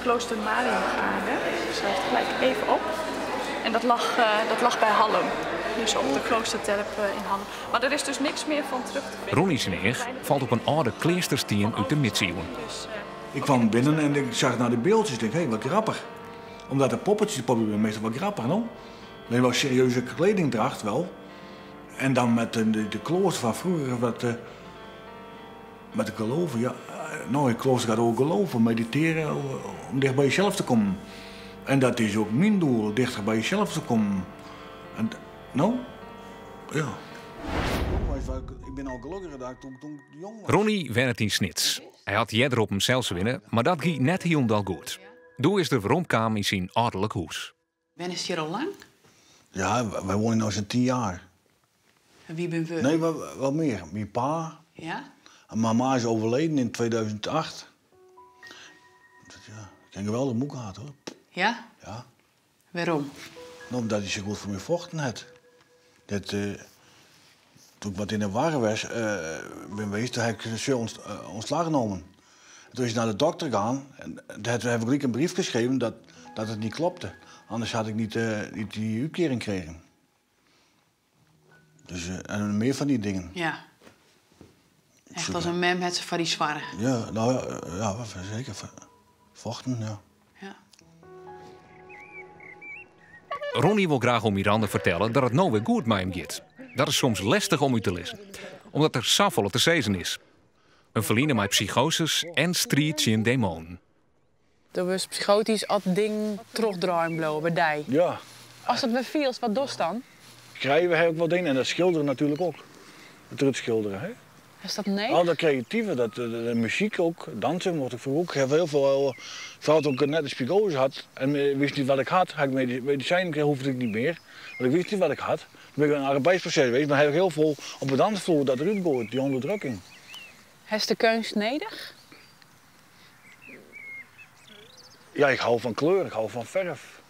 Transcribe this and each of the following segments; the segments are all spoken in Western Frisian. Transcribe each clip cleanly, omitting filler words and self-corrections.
klooster Mariëngaarde. Ik schrijf het gelijk even op. En dat lag, dat lag bij Hallum. Dus op de kloosterterp in Hallum. Maar er is dus niks meer van terug te vinden. Ronnie syn each falt op in âlde kleasterstien út de midsiuwen. Dus, Ik kwam binnen en ik zag naar de beeldjes. Ik denk, hé, hey, wat grappig. Omdat de poppetjes, de poppen meestal wat grappig, no? Nee, wel serieuze kledingdracht wel. En dan met de klooster van vroeger, wat, met de geloven, ja. Nou, in klooster gaat ook geloven, mediteren, om dicht bij jezelf te komen. En dat is ook mijn doel, dichter bij jezelf te komen. En, nou, ja. Ik ben al gelukkiger dan ik toen ik jong was. Ronnie wennet yn Snits. Hy hat earder op himsels wenne, mar dat gie net hielendal goed. Doe is er weromkaam yn syn âlderlik hûs. Wennest hjir al lang? Ja, wy wenje no sa'n 10 jaar. En wie binne we? Nee, wel mear. Myn pa. Ja? En mama is overleden in 2008. Ja, ik heb een geweldige moeke gehad, hoor. Ja? Ja. Wêrom? Nou, omdat hy sa goed foar my fochten hat. Dat, toen ik wat yn de war was, bin west, toen ha ik se ontslag nommen. En toen is naar de dokter gegaan en toen heb ik gelijk een brief geschreven dat het niet klopte. Anders had ik niet die uitkering gekregen. Dus, en meer van die dingen. Ja. Echt als in mem hat se foar dy soarge. Ja, nou ja, ja, zeker. Fochten, ja. Ja. Ronnie wol graach oan Miranda fertelle dat it no wer goed mei him giet. Dat is soms lestich om út te lizzen, omdat der safolle te sizzen is. In ferline mei psychoses en striid tsjin demoanen. Do wurdst psychoatysk as dingen trochdraaien bliuwe by dy. Ja. Ast it wer fielst, wat dochst dan? Skriuwe ha ik wat yn en dat skilderen natuerlik ek. It skilderen, hè? Is dat nee? Al dat creatieve, dat, de muzyk ek, dansen mocht ik froeger ek. Ik ha hiel folle, foaral toen ik net de psychose had en wist net wat ik had, ha ik medisinen krige, hoefde ik net mear. Want ik wist net wat ik had. Toen bin ik in een arbeidsproces west, mar ha ik hiel folle op de dansfloer dat derút goaid, dy ûnderdrukking. Hast de keunst nedich? Ja, ik hou fan kleur, ik hou fan ferf.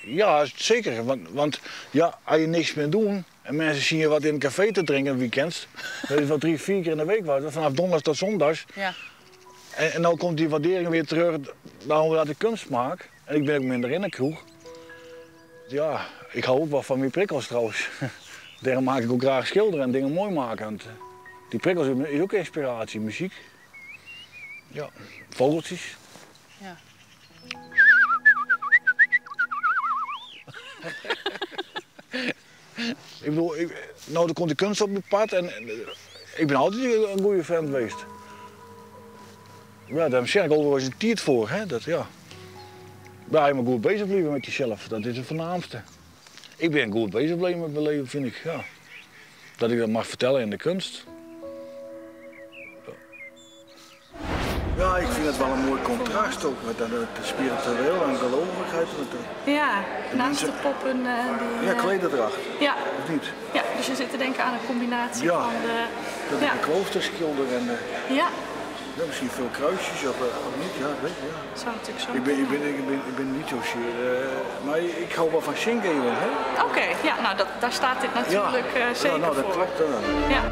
Ja, seker. Want ja, as je niks mear dogge en minsken sjogge je wat yn in kafee te drinken weekends, dat is wel 3, 4 kear yn de wike was, fanôf donderdei oant sneins. En dan komt dy wurdearring wer werom, dêrom dat ik keunst maak. En ik bin ek minder yn de kroech. Ja, ik hou ek wol fan myn prikkels trouwens. Dêrom maak ik ek graach skilderen en dingen moai meitsje. Want dy prikkels is ek ynspiraasje, muzyk. Ja, fûgeltsjes. Ik bedoel, ik, no, der komt de keunst op myn paad en ik bin altyd in goede fan west. Ja, dêr sjoch ik wolris in tiid foar. Hè? Dat, ja. Ja, je moat goed beuzich bliuwe mei dysels, dat is it foarnaamste. Ik bin goed beuzich bleaun mei myn libben, fyn ik. Ja. Dat ik dat mei fertelle yn de keunst. Ja, ik fyn it wol in moai kontrast ek, met dat spiritueel en gelovichheid. Met de, Ja, de naast de mensen poppen, die, Ja, klederdracht. Ja. Of niet? Ja, dus je zit te denken aan een combinatie Ja. van de, Dat ja. ik een kloosterschilder en Ja. ja, misschien veel kruisjes of niet, ja, weet je, ja. Dat zou natuurlijk zo Ik bin net sosear, mar ik hou wol fan zingeving, hè? Oké, ja, nou, dat, daar staat dit natuurlijk, Ja. zeker Ja, nou, dat voor. klopt, ja. Ja.